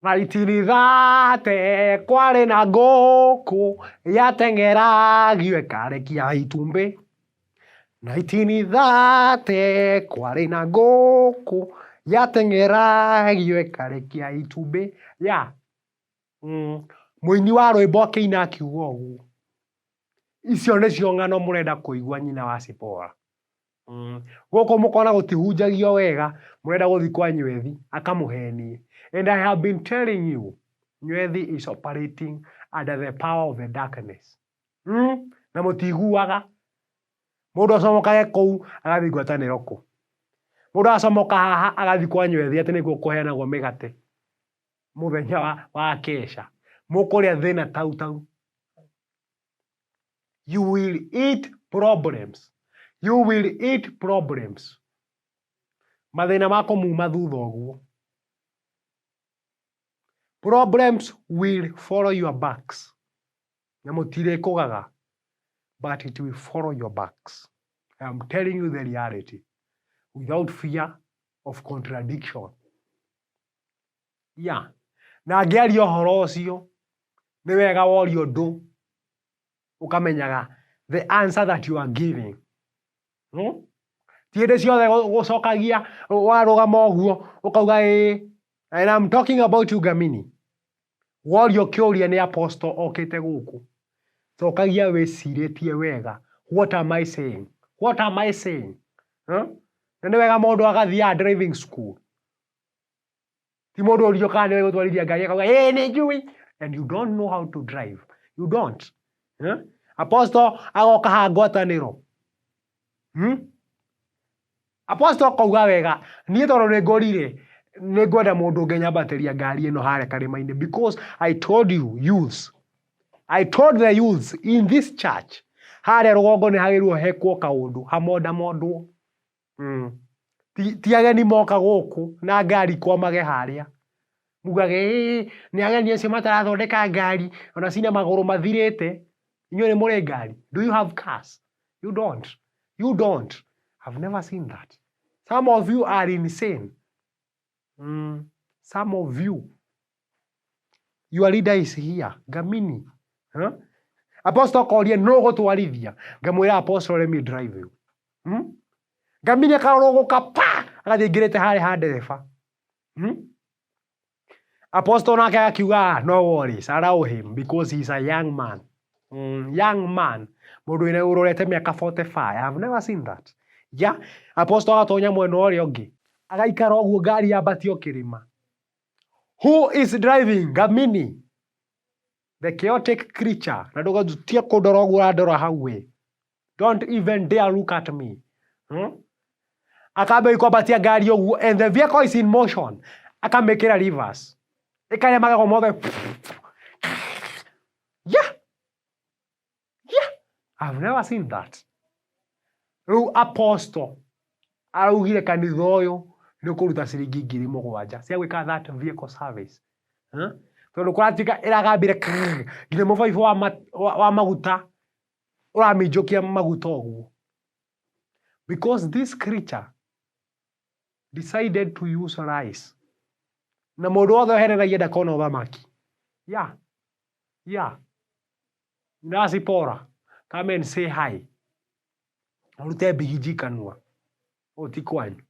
1930 kwarĩ na ngũkũ yateng'eragio ĩkarekia itumbĩ. 1930 kwarĩ na ngũkũ yateng'eragio ĩkarekia itumbĩ. Yeah. Mũini wa rwĩmbo akĩina akiuga ũguo. Icio nĩcio ng'ano mũrenda kũigua nyina wa Zipporah. Gũkũ mũkona gũtihunjagio wega, mũrenda gũthiĩ kwa Nywethi akamũhenie. And I have been telling you, Nywethi is operating under the power of the darkness. Na mũtiguaga. Mũndũ acomokage kũu agathiĩ ngwatanĩro kũ. Mũndũ acomoka haha agathiĩ kwa Nywethi atĩ nĩkuo kũheanagwo mĩgate mũthenya wa kesha. Mũkũrĩa thĩna tau tau. You will eat problems. You will eat problems. Mathĩna ma kũmuma thutha ũguo. Problems will follow your backs. Na mũtirĩkũgaga, but it will follow your backs. I am telling you the reality without fear of contradiction. Yeah. Na ngĩaria ũhoro ũcio, nĩ wega woria ũndũ ũkamenyaga the answer that you are giving. Ti hĩndĩ ciothe gũcokagia warũgama ũguo ũkauga ĩĩ. And I'm talking about you Gamini. Worio kĩũria nĩ apostle okĩte gũkũ, cokagia wĩcirĩtie wega, what am I saying? What am I saying? Huh? Na nĩ wega mũndũ agathiaga driving school. Ti mũndũ ũrio kana nĩwe gũtwarithia ngari akauga ĩĩ nĩ njũĩ and you don't know how to drive. You don't. Huh? Apostle agoka haha ngwatanĩro. Apostle akauga wega niĩ tondũ nĩ ngũrire nĩ ngwenda mũndũ ũngĩnyambatĩria ngari ĩno harĩa karĩma-inĩ because I told you youths, I told the youths in this church harĩa rũgongo nĩ hagĩrĩirwo hekwo kaũndũ hamondamondwo. Ti ageni moka gũkũ na ngari kwamage harĩa mugage ĩĩ nĩ ageni acio matarathondeka ngari ona cina magũrũ mathirĩte. Inyuĩ nĩ mũrĩ ngari? Do you have cars? You don't. You don't. I've never seen that. Some of you are insane. Some of you. Your leader is here. Gamini. Huh? Apostle akoria no gũtwarithia. Ngamwĩra apostle let me drive you. Gamini akarũgũka pa agathiĩ aingĩrĩte harĩa ha ndereba. Apostle nake agakiuga no worries, allow him because he's a young man. Young man. Mũndũ wĩna ũrorete mĩaka 45. I have never seen that. Yeah. Apostle agatonya mwena ũrĩa ũngĩ. Agaikara ũguo ngari yambatio kĩrĩma. Who is driving? Gamini. The chaotic creature. Na ndũgatie kũndora ũguo ũrandora hau we. Don't even dare look at me. Akambia kwambatia ngari ũguo and the vehicle is in motion. Akamĩkĩra reverse. Ĩkarĩa magego mothe. Yeah. Yeah. I've never seen that. Rĩu apostle araugire kanitha ũyũ nĩ ũkũruta ciringi 7,000 cia gwĩka that vehicle service. Huh? Tondũ kũratuĩka ĩragambire nginya mũbaibũ wa maguta ũraminjũkia maguta ũguo. Because this creature decided to use lies. Na mũndũ wothe ũherenagia ndakona ũthamaki. Yeah. Yeah. Nasi Pora, come and say hi. Ũrute mbigiji kanua. Ũyũ ti kwanyu.